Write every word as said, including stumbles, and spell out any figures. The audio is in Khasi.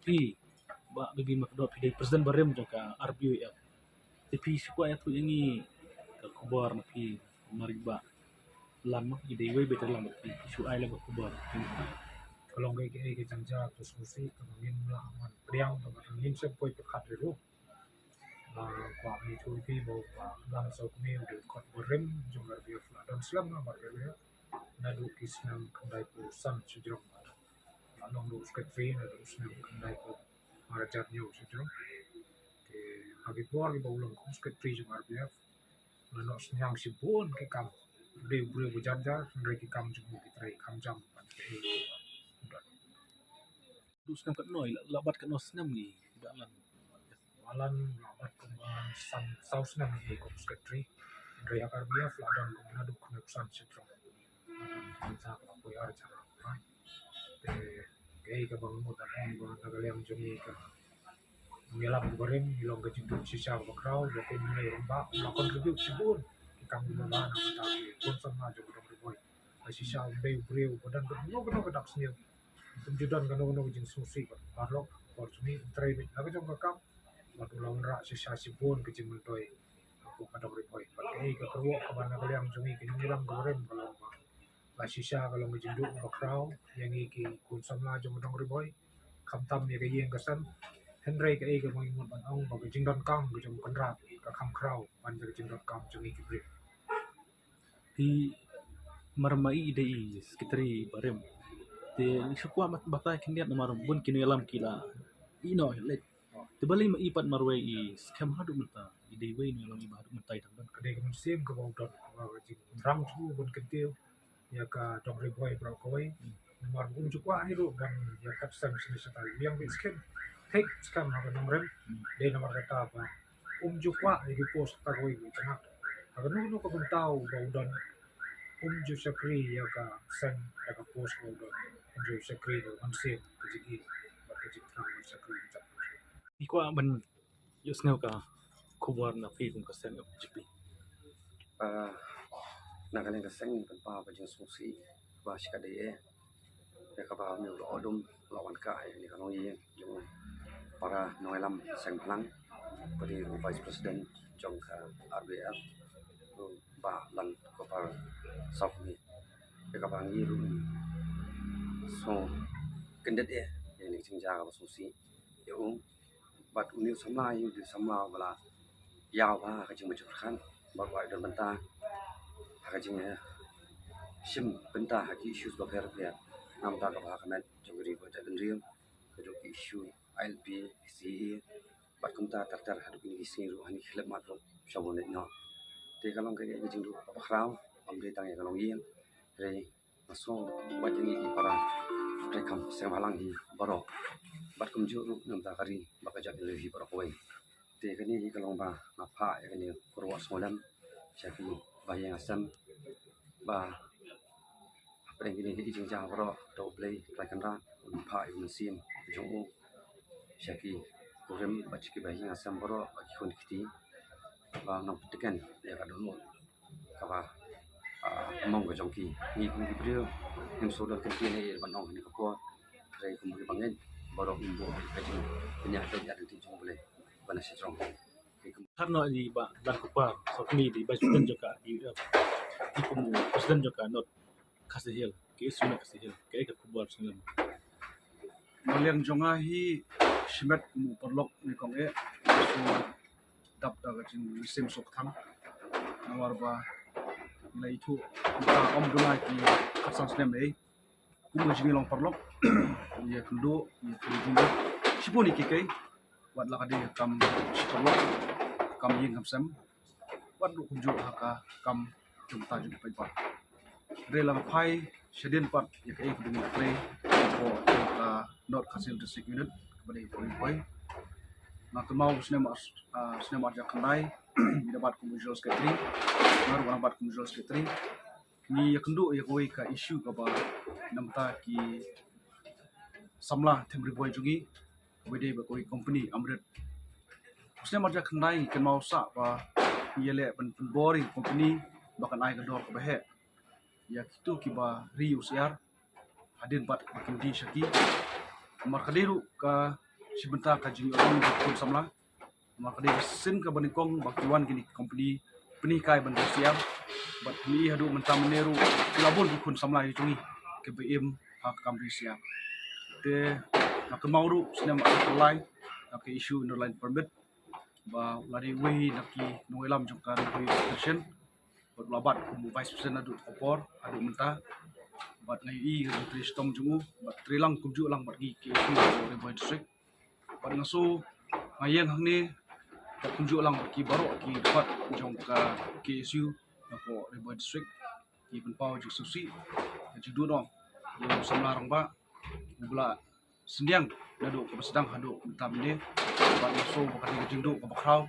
Phi, Bah Bibi Myrkhadot, phi dei president barim jong ka R B Y F. Te phi shu kwah ïathuh ïa ngi ka khubor na phi, namar ba Lam, i dei wei beit Lam, phi shu ai la ka khubor. Ka long kaei kaei ka jingja ka sngewsih kaba ngim lah ban pdiang, kaba ngim shym poi pyrkhat ruh. Ba kwah ïathuh ïa phi ba u Bah Lam Sawkmie u dei u dkhot barim jong ka R B Y F, la don slem namar ka R B Y F naduh ki snem khyndaiphew san shajrong. La long ruh u secretary naduh u snem khyndaiphew ar hajar hynñiew shajrong. Te ha ki por kiba u long kum u secretary jong R B Y F, la noh synñiang shibun ki kam. U dei u briew ba jan jar, hynrei ki kam jong u ki trei kham jam bad ki. Naduh snem katno, la, la bat katno snem ngi, Bah Lam? Bah Lam la bat kumba san, saw snem ngi kum u secretary. Hynrei ha ka R B Y F la don kum naduh khyndaiphew san shajrong. Mynta ka la poi ar hajar arphew. Te kaei kaba nga mut ban ong ba na ka liang jong ngi ka nongïalam barim, ngi long ka jingduh shisha kaba khraw, ba kum u rangbah u la contribute shibun ki kam kiba bha na ka bynta ki khun samla jong ka dong Ri Bhoi. Ba shisha um dei u briew ba don kano kano ka dak sniew, um ju don kano kano ka jingsngewsih bad paralok. Por jong ngi um trei beit la ka jong ka kam bad u la wanrah shisha shibun ka jingmyntoi hapoh ka dong Ri Bhoi. Bad kaei ka kyrwoh kaba na ka liang jong ngi ki nongïalam barim ka long ba la shisha ka long ka jingduh kaba khraw ïa ngi ki khun samla jong ka dong Ri Bhoi, khamtam ïa ka ïing ka sem. Hynrei kaei kaba ngi mut ban ong ba ka jingdonkam ka jong u Kynrad ka kham khraw ban ïa ka jingdonkam jong ngi ki briew. Te namar ma i i dei i secretary barim, te ngi shu kwah ban batai khyndiat namar bun ki nongïalam ki la ïeh noh leit. Te balei ma i pat marwei i skhem haduh mynta, i dei wei i nongïalam i ba haduh mynta i dang don? Ka dei ka mynsiem kaba u don, kaba ka jingthrang jong u ban kyntiew ïa ka dong Ri Bhoi baroh kawei. Namar um ju kwah hi ruh ban ïa kat sem shisha, u ïeng beit skhem, thik skhem ha ka nongrim. Dei namar kata ba um ju kwah ïa ki post kata kawei ba u tnat. Ha kano kano ka bynta ba u don, um ju shakri ïa ka seng da ka post ba u don, hynrei u shakri da ka mynsiem, ka jingïeit bad ka jingthrang ban shakri. Ngi kwah ban ïohsngew ka khubor na phi kum ka seng F J P. Ah, na ka liang ka seng ngi pynpaw ka jingsngewsih ba shi katdei eh ïa kaba une u Lahadum u la wan kah ïa kane ka longïing jong u para nongïalam seng Bhalang, ba dei u Vice President jong ka R B F, u Bah Lankupar Sawkmie. Ïa kaba ngi ruh ngi sngew kyndit eh ïa kane ka jingjia kaba sngewsih ïa u. Bad une u samla hi u dei u samla uba la ïaw bha ha ka jingmynjur khan bad uba don bynta ha ka jing, eh, shim bynta ha ki issues bapher bapher. Namar kaba ha ka met jong ka ri ka jaitbynriew, ka dei ki issue I L P, C A A, bad kumta ter ter haduh kine ki sngi ruh ha kine ki khyllipmat ruh sha bun leit noh. Te ka long ka, ka jingduh kaba khraw, ym dei tang ïa ka longïing, hynrei nga sngew bad ïa ngi ki para treikam seng Bhalang hi baroh, bad kumjuh ruh na ka bynta ka ri bad ka jaitbynriew hi baroh kawei. Te kane hi ka long ba nga phah ïa kane ka kyrwoh sngewlem sha ki bahaïing hasem ba hapdeng kine ki jingjia baroh, to U Blei Trai Kynrad un phah ïa u mynsiem jong u sha ki kurim bad sha ki bahaïing hasem baroh bad ki khun ki kti ba nang pynthikna ïa ka dohnud kaba, ah, mong ka jong ki. Ngi kum ki briew ngim sngewdon kyntien ei ei ban ong ha kane ka por. Hynrei kum ki bangeit baroh ngin buh ka jingpynïaid dohnud ïa ka jong U Blei ba na shajrong. Khatno i Bah Lankupar Sawkmie, i Vice President jong ka R B Y F, i kum u President jong ka North Khasi Hills, K S U North Khasi Hills, kaei ka khubor sngewlem? Na liang jong nga hi, shimet kum u paralok ne kong eh, shu dap da ka jingïaseng suk thang. Namar ba ngi la ithuh mynta ym duna ki khatsan snem ei. Kum ka jinglong paralok, ïa kynduh, ïa kynduh shibun ïa kiei kiei. Wat la ka dei ka kam shi paralok, kam ïing kam sem, wat ruh kumjuh ha ka kam jong ka jong ka paidbah. Hynrei la phai shadien pat ïa kaei kaba ngi la trei hapoh jong ka North Khasi Hills District Unit, kaba dei Ri Bhoi. Na ka kynmaw snem ar, ah, snem ar hajar khyndai, ngi da bat kum u General Secretary, nga ruh nga da bat kum u General Secretary. Ngi ïakynduh ïa kawei ka issue kaba na ka bynta ki samla them Ri Bhoi jong ngi, kaba dei bad kawei ka company Amrit. U snem ar hajar khyndai ngi kynmaw sah ba ngi ïaleh ban pynbor ïa ka company ba kan ai ka dor kaba heh ïa kito kiba ri ïa u syiar hadien pat ba kin die sha ki. Namar ka dei ruh ka shi bynta ka jingïoh jong ki khun samla. Namar ka dei ka sien kaba nyngkong ba ki wan kine ki company pynhikai ban roi syiar. Bad kine haduh mynta mynne ruh ki la bun ki khun samla jong ngi kiba im ha ka kam roi syiar. Te nga kynmaw ruh snem ar hajar lai, ka issue Inner Line Permit ba u la dei uwei na ki nongïalam jong ka Ri Bhoi Federation. Bad u la bat kum u Vice President naduh ka por haduh mynta. Bad nga ïohi ka jingtrei shitom jong u bad trei lang kumjuh lang bad ki K S U Ri Bhoi District. Bad nga sngew, nga ïeng hangne bad kumjuh lang bad ki baroh ki department jong ka K S U napoh Ri Bhoi District, ki pynpaw jingsngewsih, ka jingduh noh ïa u samla rangbah uba la synñiang naduh kaba sdang haduh mynta mynne. Bad nga sngew ba ka dei ka jingduh kaba khraw